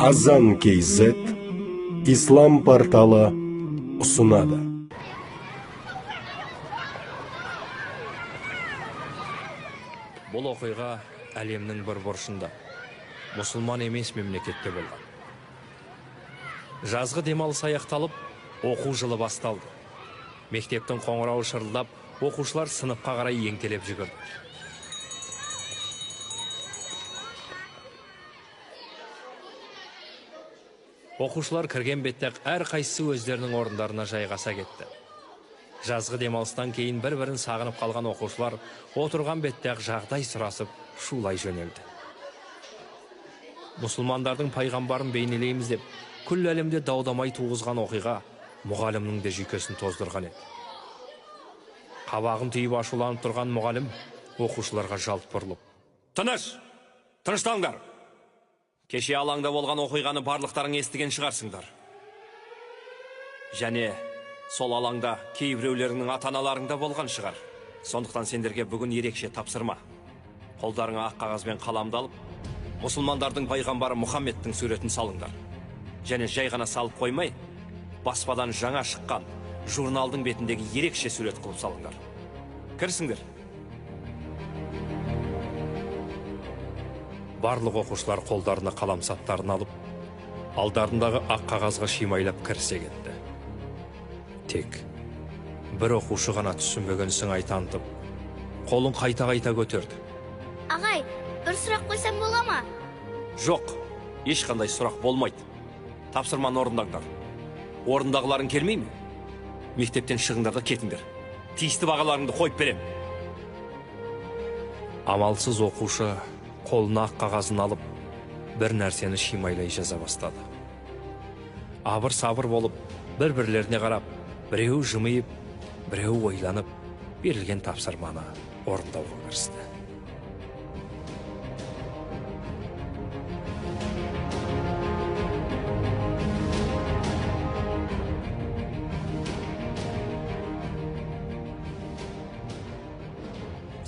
Азан KZ Ислам порталы ұсынады. Бұл оқиға әлемнің бір бұрышында, мұсылман емес мемлекетте болған. Жазғы демалыс аяқталып, оқу жылы басталды. Мектептің қоңырауы шырылдап, оқушылар сыныпқа қарай ентелеп жүгірді. Оқушылар кірген бетте әрқайсысы өздерінің орындарына жайғаса кетті. Жазғы демалыстан кейін бір-бірін сағынып қалған оқушылар отырған бетте жағдай сұрасып шулай жөнелді. Мұсылмандардың пайғамбарын бейнелейміз деп күллі әлемде даудамай туғызған оқиға мұғалімнің де жүйкесін тоздырған еді. Қабағын түйіп ашуланып тұрған мұғалім оқушыларға жалт бұрылып: "Тыныш! Тынышталыңдар! Кеше алаңда болған оқиғаны барлықтарың естіген шығарсыңдар. Және сол алаңда кейбіреулеріңнің ата-аналарың да болған шығар. Сондықтан сендерге бүгін ерекше тапсырма. Қолдарыңа ақ қағаз бен қаламды алып, мұсылмандардың пайғамбары Мұхаммедтің суретін салыңдар. Және жай ғана салып қоймай, баспадан жаңа шыққан журналдың бетіндегі ерекше сурет қылып салыңдар. Кірісіңдер." Барлық оқушылар қолдарына қаламсаптарын алып, алдарындағы ақ қағазға шимайлап кірісе кетті. Тек бір оқушы ғана түсінбеген сыңай танытып, қолын қайта-қайта көтерді. Ағай, бір сұрақ қойсам бола ма? Жоқ, ешқандай сұрақ болмайды. Тапсырманы орындаңдар. Орындағыларың келмей ме? Мектептен шығыңдар да кетіңдер. Тиісті бағаларыңды қойып берем. Амалсыз оқушы қолына ақ қағазын алып, бір нәрсені шимайлай жаза бастады. Абыр-сабыр болып, бір-бірлеріне қарап, біреуі жымиып, біреуі ойланып, берілген тапсырманы орындауға кірісті.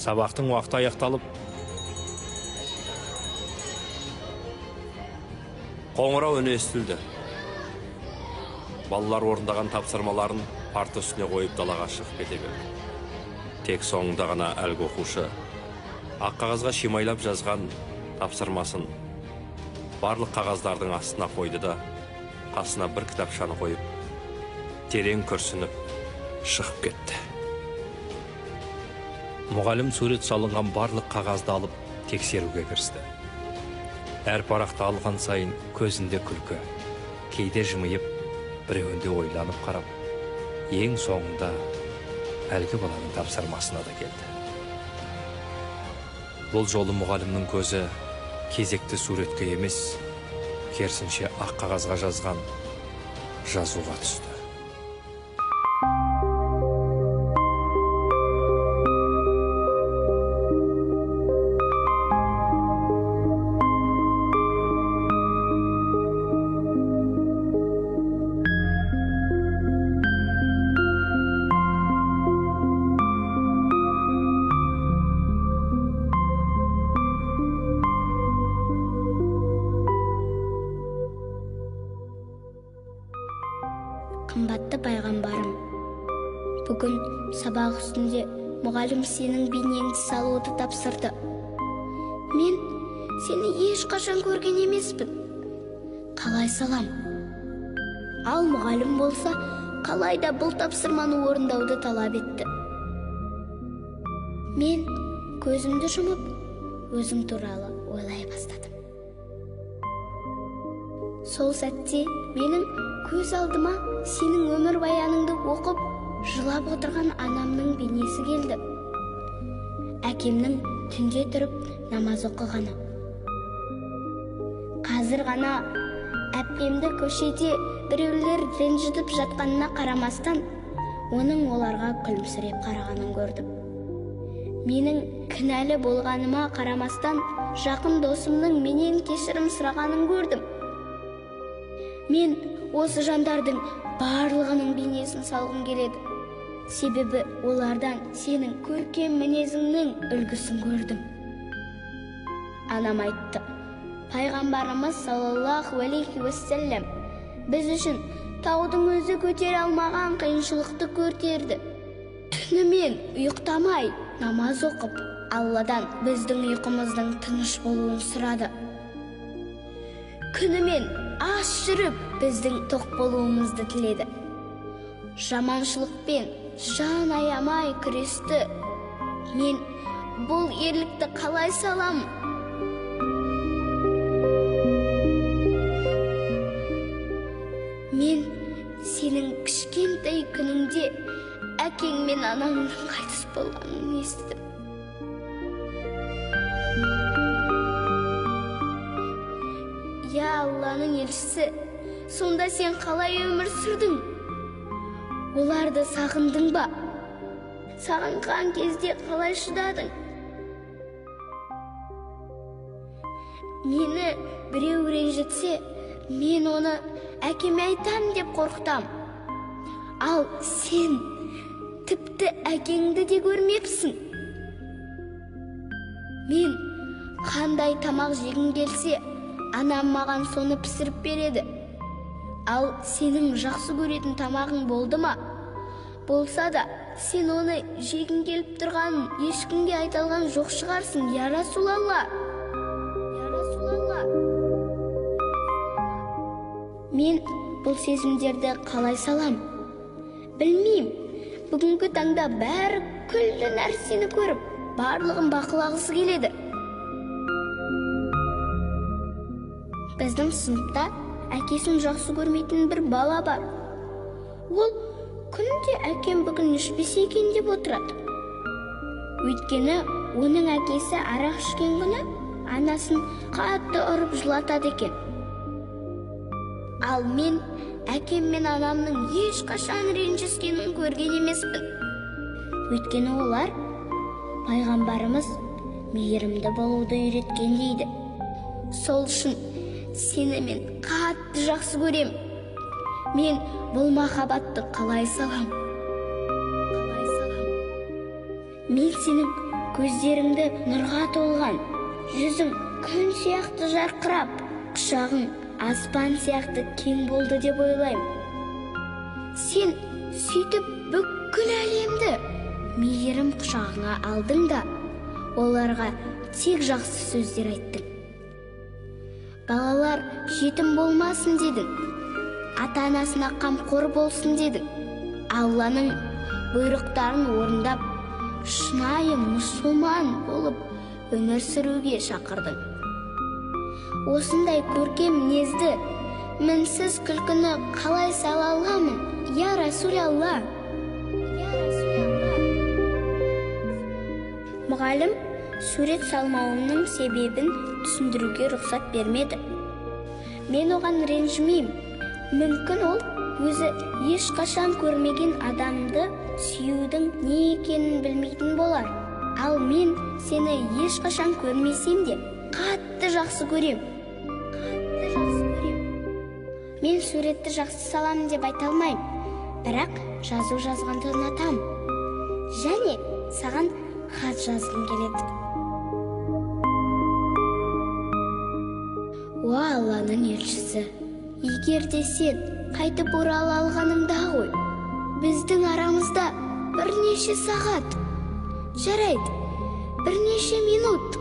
Сабақтың уақыты аяқталып, қоңырау үні естілді. Балалар орындаған тапсырмаларын парта үстіне қойып далаға шығып кете берді. Тек соңында ғана әлгі оқушы ақ қағазға шимайлап жазған тапсырмасын барлық қағаздардың астына қойды да, қасына бір кітапшаны қойып, терең күрсініп шығып кетті. Мұғалім сурет салынған барлық қағазды алып тексеруге кірісті. Әр парақты алған сайын көзінде күлкі, кейде жымиып, біреуінде ойланып қарап, ең соңында әлгі баланың тапсырмасына да келді. Бұл жолы мұғалімнің көзі кезекті суретке емес, керісінше ақ қағазға жазған жазуға түсті. Қымбатты пайғамбарым, бүгін сабақ үстінде мұғалім сенің бейнеңді салуды тапсырды. Мен сені ешқашан көрген емеспін. Қалай салам? Ал мұғалім болса, қалай да бұл тапсырманы орындауды талап етті. Мен көзімді жұмып, өзім туралы ойлай бастадым. Сол сәтте менің көз алдыма сенің өмір баяныңды оқып, жылап отырған анамның бейнесі келді. Әкемнің түнде тұрып намаз оқығаны. Қазір ғана әпкемді көшеде біреулер ренжітіп жатқанына қарамастан, оның оларға күлімсіреп қарағанын көрдім. Менің кінәлі болғаныма қарамастан, жақын досымның менен кешірім сұрағанын көрдім. Мен осы жандардың барлығының бейнесін салғым келеді. Себебі олардан сенің көркем мінезіңнің үлгісін көрдім. Анам айтты, пайғамбарымыз саллаллаху алейхи уассалам біз үшін таудың өзі көтере алмаған қиыншылықты көтерді. Түнімен ұйықтамай намаз оқып, Алладан біздің ұйқымыздың тыныш болуын сұрады. Күнімен аш жүріп біздің тоқ болуымызды тіледі. Жаманшылықпен жан аямай күресті. Мен бұл ерлікті қалай салам? Мен сенің кішкентай күніңде әкең мен анаңның қайтыс болғанын естідім. Я Алланың елшісі, сонда сен қалай өмір сүрдің? Оларды сағындың ба? Сағынған кезде қалай шыдадың? Мені біреу ренжітсе, мен оны әкеме айтам деп қорқытам. Ал сен тіпті әкеңді де көрмепсің. Мен қандай тамақ жегім келсе, анам маған соны пісіріп береді. Ал сенің жақсы көретін тамағың болды ма? Болса да, сен оны жегің келіп тұрғанын ешкімге айта алған жоқ шығарсың, я Расулалла. Я Расулалла. Мен бұл сезімдерді қалай салам? Білмеймін. Бүгінгі таңда бәрі күллі нәрсені көріп, барлығын бақылағысы келеді. Біздің сыныпта әкесін жақсы көрмейтін бір бала бар. Ол күнде әкем бүгін ішпесе екен деп отырады. Өйткені оның әкесі арақ ішкен күні анасын қатты ұрып жылатады екен. Ал мен әкем мен анамның ешқашан ренжіскенін көрген емеспін. Өйткені олар пайғамбарымыз мейірімді болуды үйреткен дейді. Сол үшін сені мен қатты жақсы көрем. Мен бұл махаббатты қалай салам? Қалай салам? Мен сенің көздеріңді нұрға толған, жүзің күн сияқты жарқырап, құшағың аспан сияқты кең болды деп ойлаймын. Сен сөйтіп бүкіл әлемді мейірім құшағыңа алдың да, оларға тек жақсы сөздер айттың. Балалар жетім болмасын дедің, ата-анасына қамқор болсын дедің. Алланың бұйрықтарын орындап, шынайы мұсылман болып өмір сүруге шақырдың. Осындай көркем мінезді, мінсіз күлкіні қалай сала аламын, я Расулалла? Я Расулалла. Мұғалім сурет салмауымның себебін түсіндіруге рұқсат бермеді. Мен оған ренжімеймін. Мүмкін ол өзі ешқашан көрмеген адамды сүюдің не екенін білмейтін болар. Ал мен сені ешқашан көрмесем де қатты жақсы көрем. Қатты жақсы көрем. Мен суретті жақсы саламын деп айта алмаймын, бірақ жазу жазғанды ұнатамын. Және саған хат жазғым келеді. Уа Алланың елшісі, егер де сен қайтып орала алғаныңда ғой, біздің арамызда бірнеше сағат, жарайды, бірнеше минут,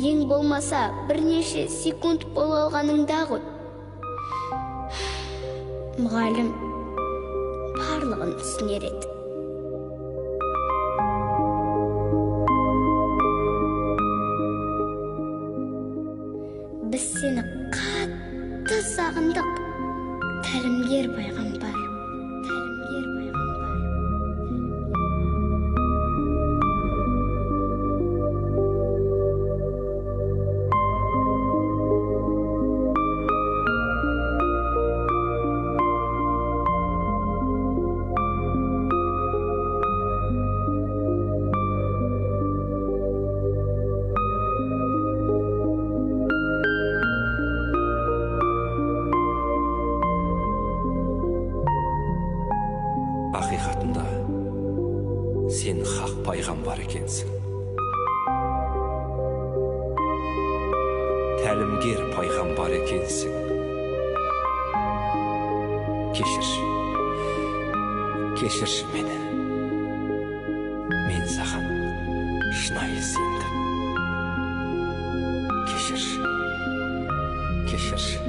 ең болмаса бірнеше секунд бола алғаныңда ғой. Мұғалім барлығын түсінер еді. Біз сені қатты сағындық, тәлімгер пайғамбар. Тәлімгер пайғамбар. Пайғамбар екенсің. Тәлімгер пайғамбар екенсің. Кешірші. Кешірші мені. Мен саған шынайы сендім. Кешірші. Кешірші.